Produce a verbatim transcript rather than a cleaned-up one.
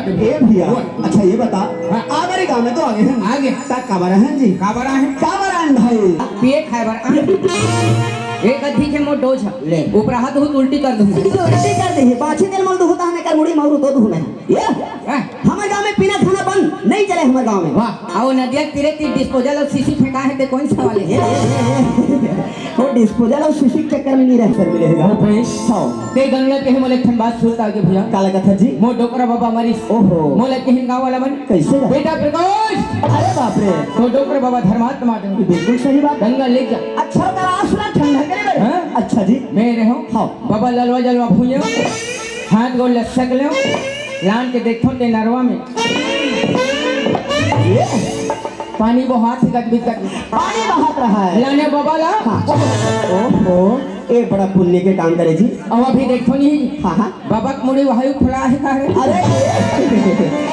ए भैया, अच्छा ये बता, हाँ। आगरी गांव में तो आगे हैं। आगे। ता काबर हैं जी? काबर हैं? काबर हैं भाई? पिए खाए बर हैं। एक अद्धी के मोर डोज है। ले। ऊपर हाथ हो तो उल्टी कर दूंगा। तो उल्टी कर दे, पाछी तेल मल दूँ, ता हमें कर मुड़ी मारू तो दूँ मैं। ये? हाँ। हमर गांव में पीना खाना बंद, नहीं चले हमर गांव में। वाह, आओ नदिया तीरे तीर डिस्पोजल अउ शीशी फेंका है, ते कौन सा वाले? ये, ये, ये, ये। वो डिस्पोजल अउ शीशी के चक्कर में नहीं रह सर मिलेगा। भूपेश, हाँ। ते गंगा के मोले एक ठन बात सुनता के भैया। काला कथा जी? मोर डोकरा बाबा मरिस। ओहो। मोला किहिन गाँव वाला मन। कैसे गा? बेटा प्रकाश। अरे बाप रे। तो डोकरा बाबा धर्मात्मा आदमी। बिल्कुल सही बात। गंगा ले जा। अच्छा, तो आसरा ठंडा करे बे। हाँ? अच्छा जी। मैं रहूं। हाँ। बाबा ललवा जलवा भूंजो। हाथ गोड़ लसक लो। लान के देखो ते नरवा में। ये? पानी वो हाथ से गदबिद गदबिद। पानी बहात रहा है। लाने बाबा ला। हाँ। ओहो, ये बड़ा पुण्य के काम करे जी। अब अभी देखो नहीं। हाँ, हाँ। बाबा के मुड़ी वही फुला है का है? अरे।